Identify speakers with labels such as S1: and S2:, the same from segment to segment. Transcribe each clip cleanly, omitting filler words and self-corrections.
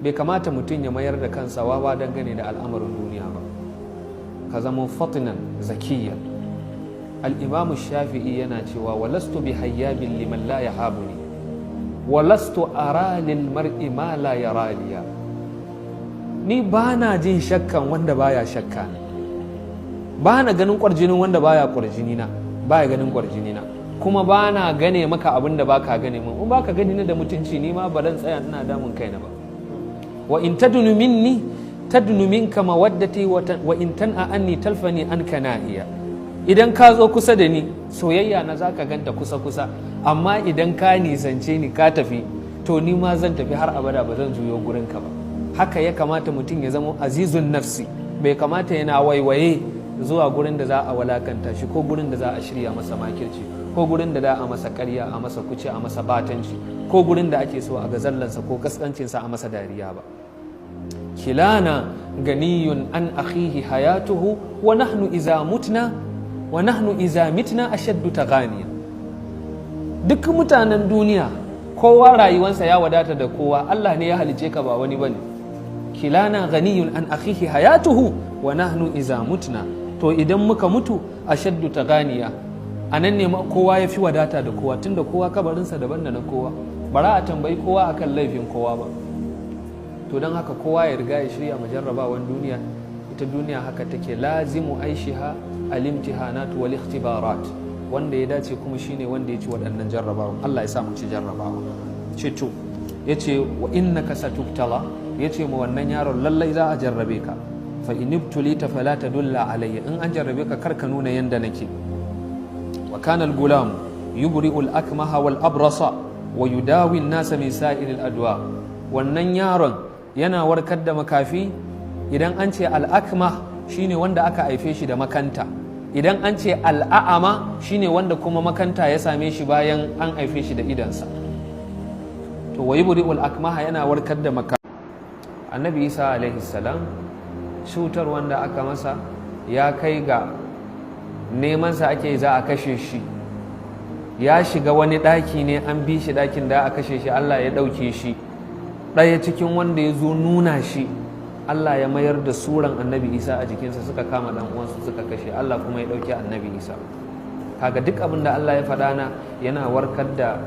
S1: Bai kamata mutum ya mayar da kansa wawa dangane da al'amarin duniya ba. Ka zama fatinan zakiyan. Al-Imam Shafi'i yana cewa: "Walastu bi hayyabin liman la yahabuni, walastu ara lil mar'i ma la yaraliya." Ni ba na jin shakkan wanda baya shakka ne, ba na ganin kwarjinin wanda baya kwarjini na, baya ganin kwarjini na, kuma ba na gane maka abin da baka gane min. In baka gani ni da mutunci, ni ma ba dan tsaya ina damun kaina ba. "Wa in tadnu minni tadnu minka mawaddati, wa in tan'a anni talfani anka na'iya." Idan ka zo kusa da ni, soyayya na zaka ganta kusa kusa, amma idan ka nisance ni ka tafi, to ni ma zan tafi har abada, ba zan juyo gurin ka ba. Haka ya kamata mutum ya zama azizun nafsi. Bai kamata yana waiwaye zuwa gurin da za a walakanta shi, ko gurin da za a shirya masa makirci, ko gurin da za a masa karya, a masa kuce, a masa batanci, ko gurin da ake so a ga zallansa ko kaskancinsa a masa dariya ba. "Kilana ganiyun an akhihi hayatuhu, wa nahnu iza mutna, wa nahnu iza mitna ashaddu taghaniya." Duk mutanen duniya, kowa rayuwansa ya wadata da kowa. Allah ne ya halice ka, ba wani bane. "Kilana ganiyun an akhihi hayatuhu, wa nahnu iza mutna." To idan muka mutu, ashaddu taghaniya, a nan ne kowa ya fi wadata da kowa, tunda kowa kabarinsa daban da na kowa, bara a tambayi kowa akan laifin kowa ba. To don haka kowa ya riga ya shirya majarrabawan duniya. Ita duniya haka take, lazimu aishiha al-imtihanat wal ikhtibarat. Wanda ya dace kuma shine wanda ya ci waɗannan jarrabawan. Allah ya sa mu ci jarrabawa. Ce to, yace: "Wa innaka satubtala." Yace ma wannan yaron, lallai za a jarrabe ka. "Fa inibtulita fala tadulla alayya." In an jarrabe ka, kar ka nuna yanda nake. "Wa kana al-gulam yubri'u al-akmaha wal abrasa wa yudawi an-nasa min sa'ir al-adwa." Wannan yaron yana warkar da makafi. Idan an ce al-akmah, shine wanda aka haife shi da makanta. Idan an ce al'a'ama, shine wanda kuma makanta ya same shi bayan an haife shi da idansa. To, wa yubri'ul akmaha, yana warkar da maka. Annabi Isa alaihi salam, cutar wanda aka masa ya kai ga nemansa ake za a kashe shi. Ya shiga wani ɗaki ne, an bi shi ɗakin da a kashe shi. Allah ya ɗauke shi. Ɗaya cikin wanda ya zo nuna shi, Allah ya mayar da suran Annabi Isa a jikinsa. Suka kama ɗan uwansu suka kashe, Allah kuma ya ɗauke Annabi Isa. Kaga duk abin da Allah ya faɗa na yana warkar da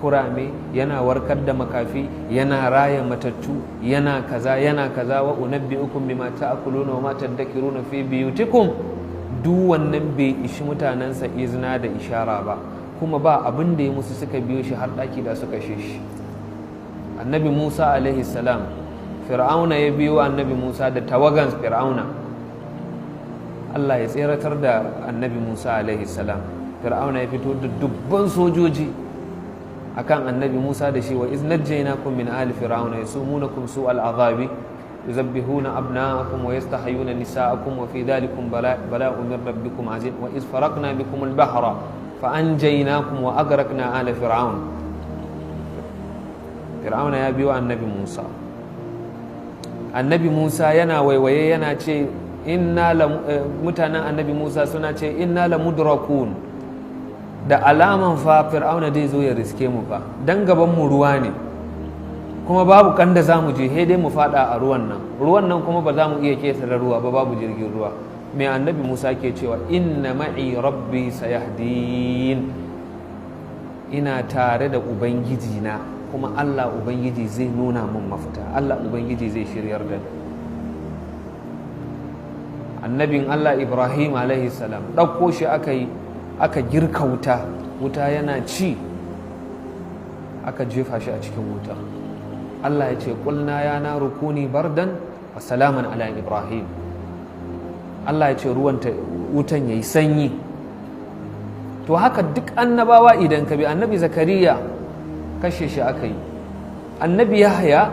S1: kurame, yana warkar da makafi, yana raya matattu, yana kaza, yana kaza, "wa unabbi'ukum bima ta'kuluna wa ma tadhakiruna fi biyutikum", duk wannan bai ishi mutanensa izina da ishara ba, kuma ba abin da ya musu, suka biyo shi har ɗaki da suka kashe shi. Annabi Musa alaihi salam, Fir'auna ya biyo Annabi Musa da tawagan Fir'auna. Allah ya tseratar da Annabi Musa alaihi salam. Fir'auna ya fito da dubban sojoji akan Annabi Musa da shi. "Wa iz najjaynakum min ali fir'auna yasumunakum su'al azabi yuzabbihuna abna'akum wa yastahyuna nisa'akum wa fi dhalikum bala'un min rabbikum azim. Wa iz faraqna bikum al-bahra fa anjaynakum wa aghraqna ala fir'aun." Fir'auna ya biyo Annabi Musa. Annabi Musa yana waiwaye yana ce inna la, mutanen Annabi Musa suna ce: "Inna la mudrakun." Da alaman fa Fir'auna zai zo ya riske mu fa, dan gaban mu ruwa ne, kuma babu kan da za mu je, dai mu fada a ruwan nan. Ruwan nan kuma ba za mu iya ketare ruwa ba, babu jirgin ruwa. Mai Annabi Musa ke cewa? "Inna ma'i rabbi sayahdin." Ina tare da Ubangiji na, kuma Allah Ubangiji zai nuna min mafita, Allah Ubangiji zai shiryar da ni. Annabin Allah Ibrahim alaihi salam, ɗauko shi aka yi, aka girka wuta, wuta yana ci, aka jefa shi a cikin wuta. Allah ya ce: "Qulna ya naru kuni bardan wa salaman ala Ibrahim." Allah ya ce ruwan wutan yayi sanyi. To haka duk annabawa idan ka bi, Annabi Zakariya kashe shi aka yi, Annabi Yahya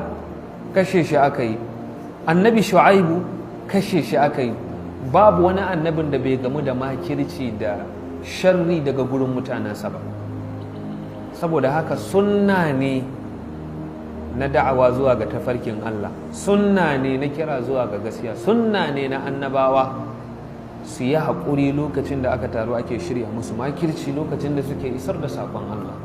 S1: kashe shi aka yi, Annabi Shu'aibu kashe shi aka yi. Babu wani annabin da bai gamu da makirci da sharri daga gurin mutanensa ba. Saboda haka sunna ne na da'awa zuwa ga tafarkin Allah, sunna ne na kira zuwa ga gaskiya, sunna ne na annabawa su yi haƙuri lokacin da aka taru ake shirya musu makirci, lokacin da suke isar da saƙon Allah.